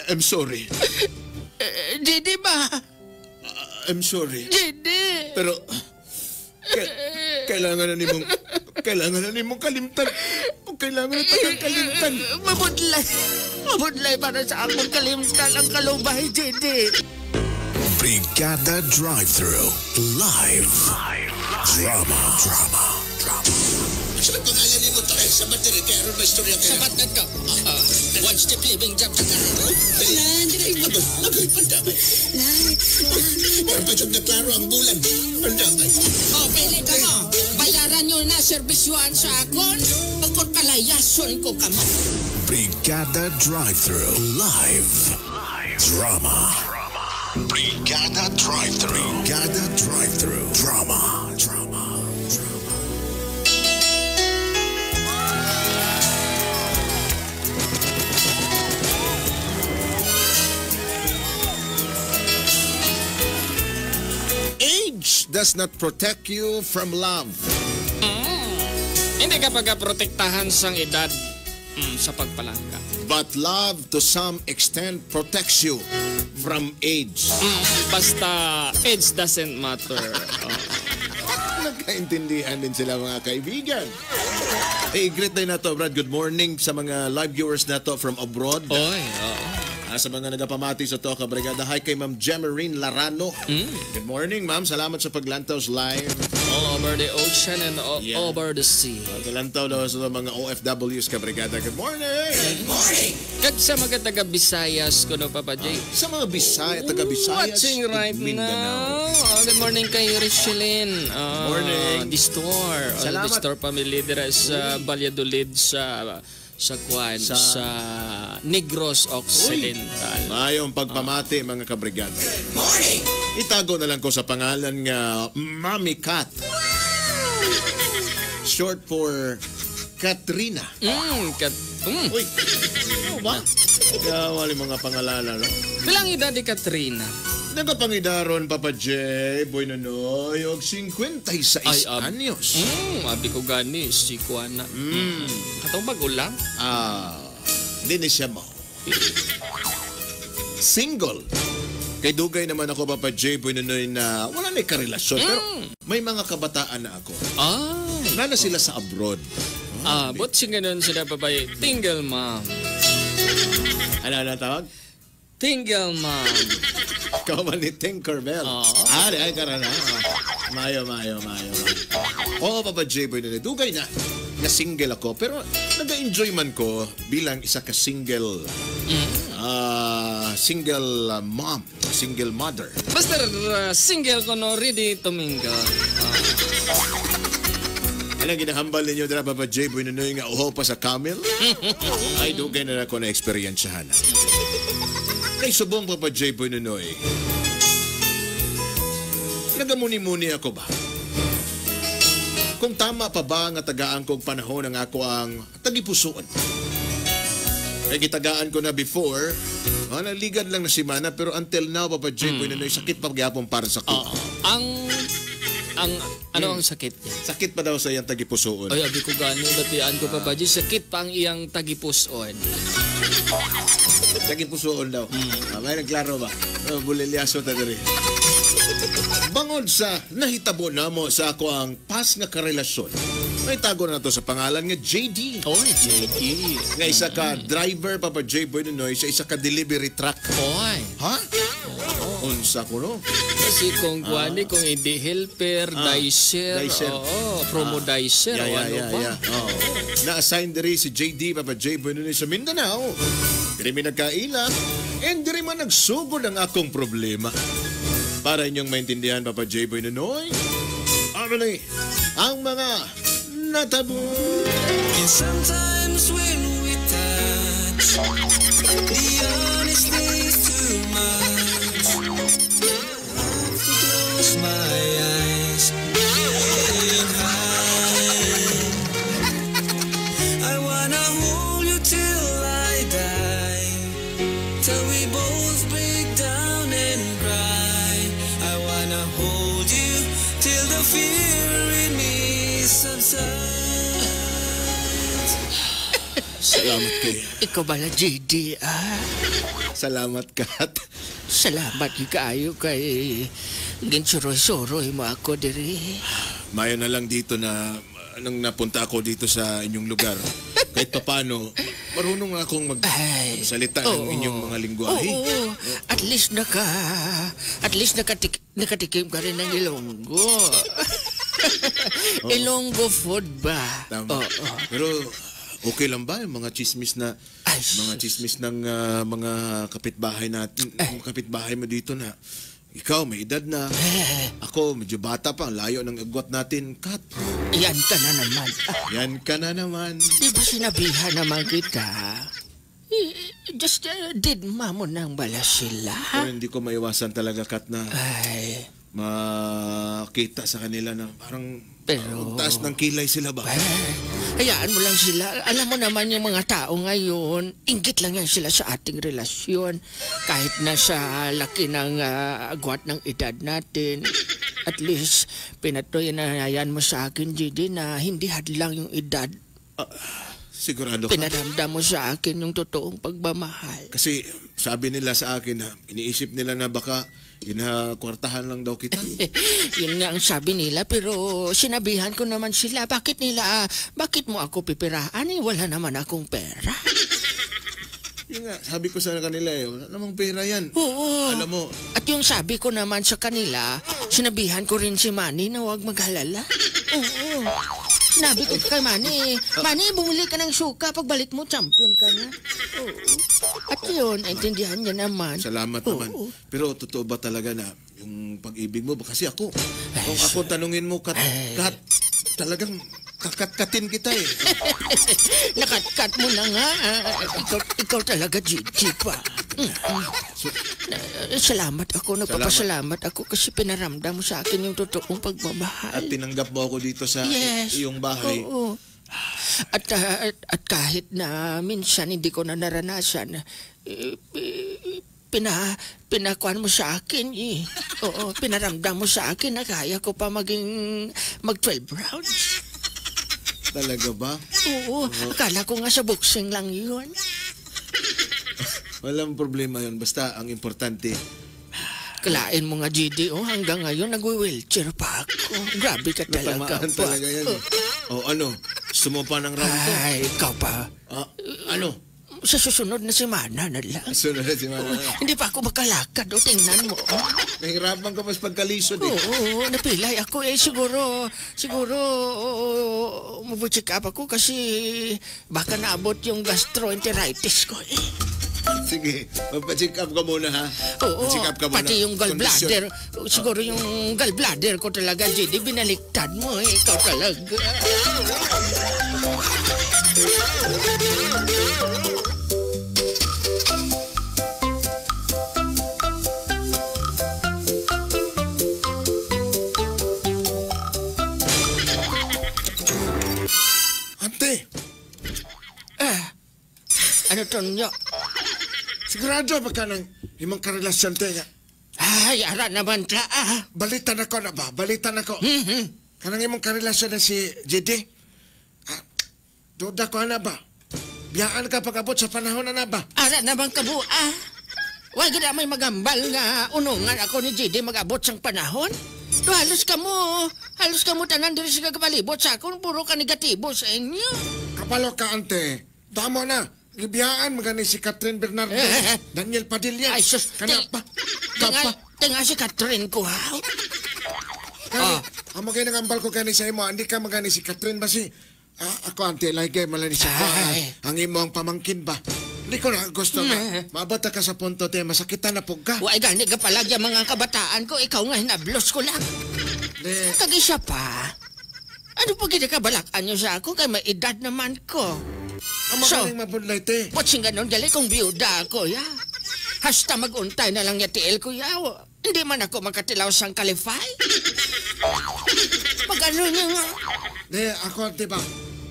I'm sorry. JD ba? I'm sorry. JD! Pero kailangan na nimong kalimtan. Kailangan na tagang kalimtan. Mabudlay. Mabudlay para sa akong kalimtan ang kalubay, JD. Brigada Drive-Thru Live. Drama. Drama. Drama. Sa pangalan nimo to eh, sa battery kay aron may istorya kayo. Sabat na ka. One step living job sa karon. Agoy, agoy, pandamay. Pero pa na klaro ang bulan. Pandamay. Oh, pili ka mo. Bayaran nyo na serbisyuan sa akon. Pagkot palayason ko kamo. Brigada Drive-Thru Live. Drama. Brigada Drive-Thru. Brigada Drive-Thru. Drama. Drama. Drama. Age does not protect you from love. Hindi ka pagkaprotektahan sang edad sa pagpalangga. But love to some extent protects you from age. Basta age doesn't matter. Oh. Nagkaintindihan din sila, mga kaibigan. Hey, great day na to, Brad. Good morning sa mga live viewers na to from abroad. Oy, oo. Sa mga nagapamati sa to, kabrigada. Hi kay Ma'am Jemerine Larano. Good morning, ma'am. Salamat sa paglantaw sa live. All over the ocean and all over the sea. Paglantaw daw sa mga OFWs, kabrigada. Good morning! Good morning! Kag sa mga taga Visayas kuno, Papa J. Sa mga Bisaya, taga Visayas, Watching right ug Mindanao. now. Oh, good morning kay Richelin. Morning. The store. Oh, Salamat. the store family dira sa Valladolid sa Kwan, sa Negros Occidental. Mayong pagpamati, mga kabrigada. Good morning! Itago na lang ko sa pangalan nga Mami Kat. Short for Katrina. Kat. Uy, ano ba? Kawali mga pangalala, no? Bilang edad ni Katrina? Nagapangidaron, Papa J, Boy Nonoy, og 56 Ay, anyos. Abi ko gani, si Kuana. Katong bago lang? Hindi ni siya mo. Single. Kay dugay naman ako, Papa J, Boy Nonoy, na wala na karelasyon. Pero may mga kabataan na ako. Ay. Nana sila sa abroad. But si ganun sila, Papa J. Tingle mom. Ano na tawag? Tingle mom. Kawan ni Tinkerbell. Oo. Di ay karana. Mayo, mayo, mayo. Oo, Papa J, Boy Nonoy, dugay na. Na single ako, pero nag-enjoy man ko bilang isa ka single single mom, single mother. Basta single ko no, ready to mingle. Anong ginahambal ninyo dira, Papa J, Boy Nonoy, nga uhaw pa sa camel? Ay, dugay na ako na eksperyensyahan. Kay subong, Papa J, Boy Nonoy, nagamuni-muni ako ba? Kung tama pa ba nga tagaan kong panahon ang ako ang tagipusoon? Kaya gitagaan ko na before, naligad lang na si Mana, pero until now, Papa J, Boy Nonoy, sakit pa gyapon para sa ko. Ang ano ang sakit niya? Sakit pa daw sa iyang tagipusoon. Ay, abi ko gani, batian ko, Papa J, sakit pa ang iyang tagipusoon. Tagipusoon daw. May nagklaro ba? Bulilyaso ta diri. Bangod sa nahitabo namo sa ako ang pas nga karelasyon. May tago na to sa pangalan nga JD. Oy, JD. Nga isa ka driver, Papa J, Boy Nonoy, sa isa ka delivery truck. Oy. Ha? Unsa ko no? Kasi kung kuwani, kung hindi helper, dicer, dicer. Oo, promo dicer, o ano ba? Oo. Na-assign diri si JD, Papa J, Boy Nonoy, sa Mindanao. Diri mi nagkaila, and diri man nagsugod ang akong problema. Para inyong maintindihan, Papa J, Boy Nonoy, ano na ang mga natabo. And sometimes when we touch, the honesty's too much. I have to close my eyes and hide. I wanna hold you till I die, till we both break down and cry. I wanna hold you till the fear in me subsides. Salamat kay. Ikaw bala, JD, ah. Salamat, Kat. Salamat kaayo kay ginsuroy-suroy mo ako diri. Mayo na lang dito na nang napunta ako dito sa inyong lugar. Kahit papaano, marunong akong magsalita ng inyong mga lingwahe. Oo. At least nakatikim ka rin ng Ilonggo. Ilonggo food ba? Tama. Oo. Pero okay lang ba yung mga chismis na Ay, mga chismis ng mga kapitbahay natin, mga kapitbahay mo dito na ikaw may edad na. Ako medyo bata pa, ang layo ng agwat natin, Kat. Yan ka na naman. Yan ka na naman. Di ba sinabihan naman kita? Just didma mo nang bala sila. Pero hindi ko maiwasan talaga, Kat, na Ay, makita sa kanila na parang Pero- taas ng kilay sila ba? ay, hayaan mo lang sila. Alam mo naman yung mga tao ngayon, inggit lang yan sila sa ating relasyon. Kahit na sa laki ng agwat ng edad natin. At least, pinatunayan mo sa akin, JD, na hindi hadlang yung edad. Sigurado ka. Pinaramdam mo sa akin yung totoong pagmamahal. Kasi sabi nila sa akin na iniisip nila na baka inakwartahan lang daw kita. Yun nga ang sabi nila, pero sinabihan ko naman sila, bakit mo ako pipiraan? Eh, wala naman akong pera. Yun nga, sabi ko sa kanila eh, wala namang pera yan. Oo. Alam mo, At yung sabi ko naman sa kanila, sinabihan ko rin si Manny na huwag mag-alala. Oo. Sinabi ko kay Manny, Manny, bumili ka ng suka. Pagbalik mo, champion ka na. Oo. At yun, naintindihan niya naman. Salamat Oo. naman. Pero totoo ba talaga na yung pag-ibig mo? Kasi ako, kung ako tanungin mo, Kat, talagang kakatkatin kita eh. Nakatkat mo na nga. Ikaw talaga, Gigi pa. Salamat ako. Nagpapasalamat ako kasi pinaramdam mo sa akin yung totoong pagmamahal. At tinanggap mo ako dito sa iyong bahay. Oo. At kahit na minsan hindi ko na naranasan, pinakuan mo sa akin eh. Oo, pinaramdam mo sa akin na kaya ko pa maging mag 12 rounds. Talaga ba? Oo, akala ko nga sa boxing lang yun. Walang problema yun. Basta ang importante. Kalain mo nga, GD, oh, hanggang ngayon nagwi-wheelchair pa ako. Grabe ka talaga. Natamaan talaga yan. O ano? Gusto mo pa ng round to? Ay, ikaw pa. Ano? Sa susunod na semana na lang. Susunod na semana. Hindi pa ako makalakad. O, tingnan mo. Nahirapan ka mas pagkalisod eh. Oo, napilay ako eh. Siguro, mag-check up ako kasi baka naabot yung gastroenteritis ko eh. Sige, magpa-check up ka muna ha. Oo, check up ka muna. pati yung gallbladder. Siguro yung gallbladder ko talaga, JD, binaliktad mo eh. Ikaw talaga. Ante! Ano to nyo? Sigurado ba ka ng imong karelasyon te nga? Ay, ara naman ta ah. Balitan ako na ba? Balitan ako. Mm-hmm. Kanang imong karelasyon na si JD? Ah, duda ko na ba? Biyaan ka pag-abot sa panahon na na ba? Ara naman ka bu ah. Wag na may magambal nga unungan ako ni JD mag-abot sang panahon. Do, halos ka mo tanan diri sa kagapalibot sa akon, puro ka negatibo sa inyo. Kapalo ka, ante. Tamo na. Gibiyaan magani si Catherine Bernardo, Daniel Padilla. Ay, sus. Kana pa. Kapa. Tinga si Catherine ko, ha? Kani, amo kay nangambal ko kani sa imo, hindi ka magani si Catherine ba si ako ante like malani siya. Ang imo ang pamangkin ba? Hindi ko na gusto na. Maabot ka sa punto te, masakitan na pug ka. Wa gani ka palagi ang mga kabataan ko, ikaw nga hinablos ko lang. Kag isa pa. Ano pa ginakabalakan niyo sa ako kay may edad naman ko. Ang magaling mabudlay te. Watsing ganon gali kung biyuda ako, ya. Hasta maguntay na lang yatiil ko, ya. Hindi man ako makatilaw sang kalifay. Magano niya nga. De, ako, diba?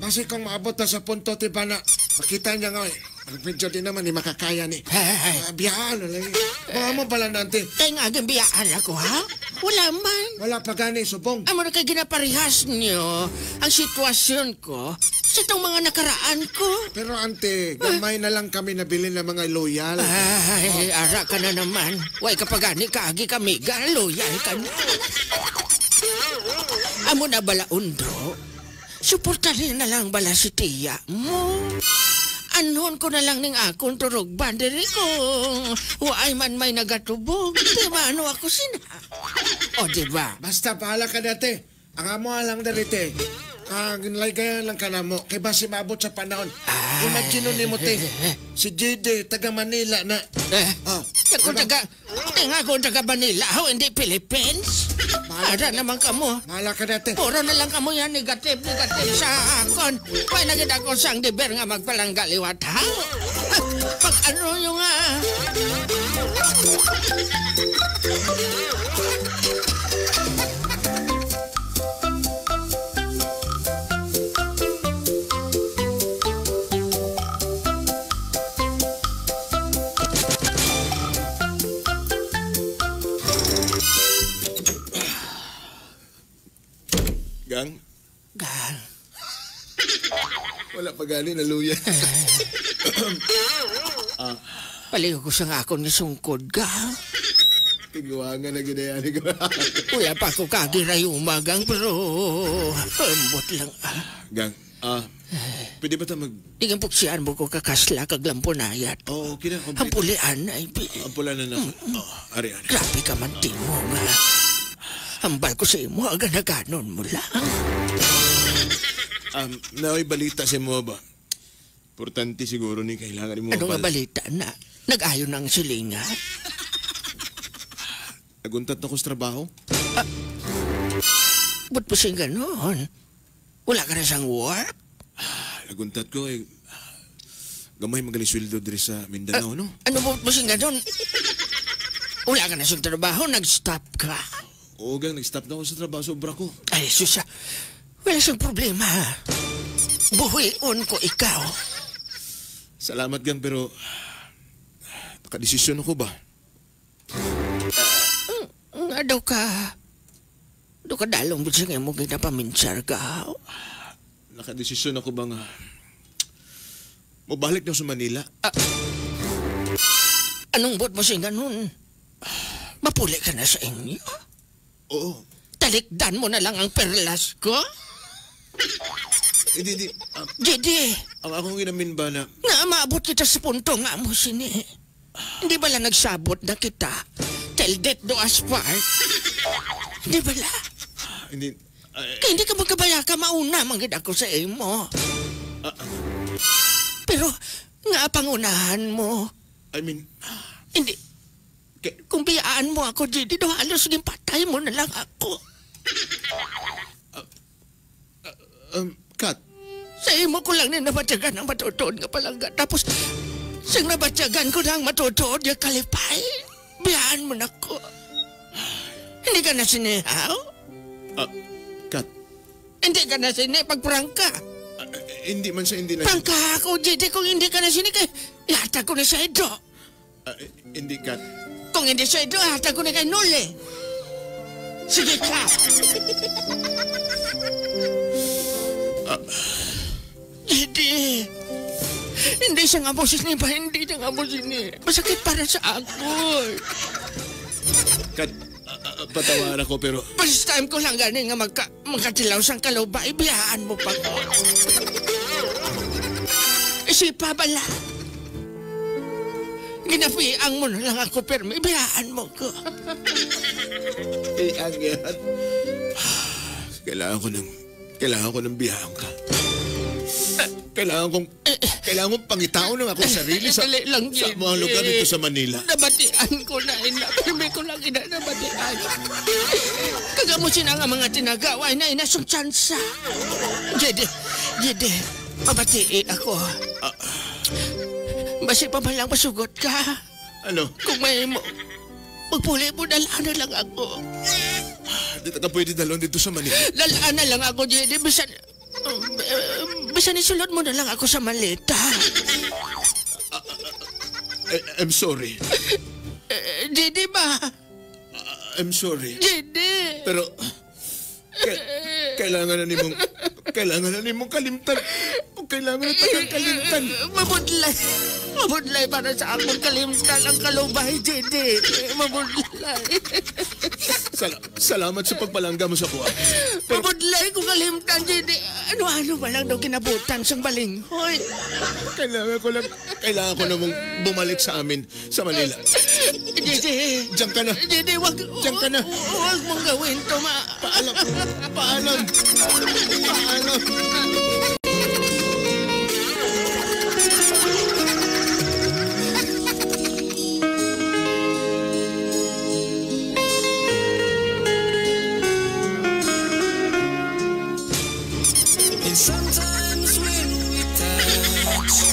Basi kung maabot na sa punto, diba na makita niya nga, eh. Medyo din naman, ni makakaya ni. Biyaan, lang. Mga mo pala nante. Kaya nga, biyaan ako, ha? Wala man. Wala pa gani, subong. Amo na kay ginaparehas niyo ang sitwasyon ko Sa itong mga nakaraan ko. Pero ante, gamay na lang kami nabili ng mga loyal. Ay, ara ka na naman. Way kapagani kaagi kami, loyal ka na. Amo na bala, Undro? Suportahin na lang bala si tiya mo. Anon ko na lang ning akong turog banderi kung waay man may nagatubog. Di ba ano ako sina? O di ba? Basta bahala ka dati. Ang amo lang darite. Ang ginlaygayan lang ka na mo. Kay basi maabot sa panahon. Imagine ni mo, te. Si JD, taga Manila na. Ako taga... Tinga ko taga Manila, ho, hindi Philippines. Ara naman kamo. Bahala ka dati. Puro na lang kamo yan, negative sa akon. May nagit ako sang diber nga magpalanggaliwat, ha? Pag ano yung... Gang? Gang. Wala pa gani, naluya. Paliw ko sa nga ako ni sungkod, gang. Tiguangan na ginayani ko. Wala pa ako kagiray umagang, pero ambot lang. Gang, pwede ba ta mag... Tingin puksian mo ko kakasla kaglampunayat. Oo, okay na. Ang pulian ay... Ang pula na na. Ari, ari. Grabe ka man, timo nga. Ambal ko sa imo, aganaganon mo lang. Naoy balita sa imo ba? Importante siguro ni kailangan mo. Ano nga balita na? Nag-ayon ang silinga? Naguntat ako sa trabaho. Ba't po siyang ganon? Wala ka na siyang work? Naguntat ko eh. Gamay magaling sweldo diri sa Mindanao, no? Ano po siyang ganon? Wala ka na siyang trabaho, nag-stop ka. Oo, gang, nag-stop na ako sa trabaho. Sobra ko. Ay, Susa, wala siyang problema. Buhion ko ikaw. Salamat, gang, pero nakadesisyon ako ba? Nga daw ka. Daw ka dalong bisang mo ginapaminsar ka. Nakadesisyon ako ba nga mabalik na sa Manila? Anong buot mo siyang ganun? Mapuli ka na sa inyo? Oo. Talikdan mo na lang ang perlas ko? Hindi, hindi. Didi. Ang akong inamin ba na... Nga maabot kita sa punto nga mo sini. Hindi bala nagsabot na kita? Till death do us part? Hindi bala? Hindi. Kaya hindi ka magkabaya ka mauna, manggid ako sa imo. Pero nga pangunahan mo. I mean... Hindi. Kung biyaan mo ako, Didi, do halos patay mo na lang ako. Kat. Sa imo ko lang na nabatyagan ang matutuod nga palangga. Tapos, siyang nabatyagan ko na ang matutuod nga kalipay. Biyaan mo na ko. Hindi ka na sinihaw? Kat. Hindi ka na sini, pagprangka. Hindi man siya, hindi na... Prangka ako, Didi, kung hindi ka na sini, kay yata ko na sa ito. Hindi, Kat. Kung hindi sa ito, hatag ko na kay Nole. Sige ka! Hindi. Hindi siya nga boses ni ba? Hindi siya nga boses ni. Masakit para sa ako. Kat, patawaran ako pero... First time ko lang ganin nga magkatilaw sang kaloba, ibiyaan mo pa ko. Isipa bala. Ginapiang mo na lang ako, pero ibiyaan mo ko. Ang yan. Kailangan ko ng biyaan ka. Kailangan kong pangitaon ng akong sarili sa, lang, sa mga lugar dito sa Manila. Nabatian ko na, ina. Pero ko lang ina, nabatian. Kagamusin ang mga tinagawa, ina, ina, sung tsansa. Jede, Jede, mabatiin ako. Basi pa man lang masugot ka. Ano? Kung may mo, magpuli mo, dalaan na lang ako. Hindi ka pwede dalon dito sa Manila. Dalaan na lang ako, Jede. Bisan, bisan isulod mo na lang ako sa maleta. I'm sorry. Jede ba? I'm sorry. Jede! Pero, kailangan na nimong kalimtan. Kailangan na tagang kalimtan. Mabudlay. Mabudlay para sa akong kalimtan ang kalubay, JD. Mabudlay. Salamat sa pagpalangga mo sa kuha. Mabudlay kung kalimtan, JD. Ano-ano ba lang daw kinabutan sang balinghoy? Kailangan ko namang bumalik sa amin sa Manila. JD. Diyan ka na. JD, wag. Diyan ka na. Wag mong gawin to, ma. Paalam. Paalam. Paalam. And sometimes when we touch,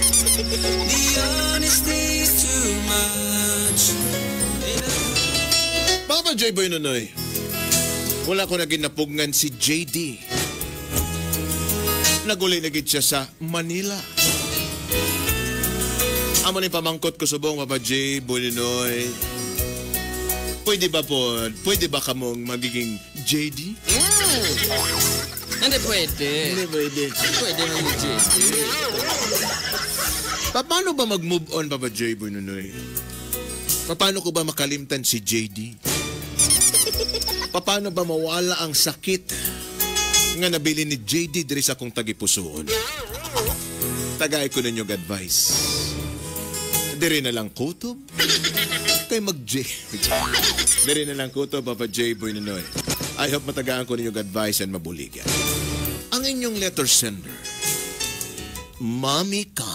the honesty's too much. Papa J. Boy Nonoy, wala ko na ginapugngan si JD. Naguli na gid siya sa Manila. Amo ni pamangkot ko subong, Papa J. Boy Nonoy. Pwede ba po, pwede ba kamong magiging JD? Hindi pwede. Hindi pwede. Pwede maging JD. Paano ba mag-move on, Papa J. Boy Nonoy? Paano ko ba makalimtan si JD? Paano ba mawala ang sakit nga nabili ni JD diri sa akong tagipusoon? Tagay ko ninyong advice. Diri na lang kutob. Kay mag-J. Diri na lang kutob, Papa J. Boy Nonoy. I hope matagaan ko ninyong advice and mabuligan. Ang inyong letter sender, Mommy Kai.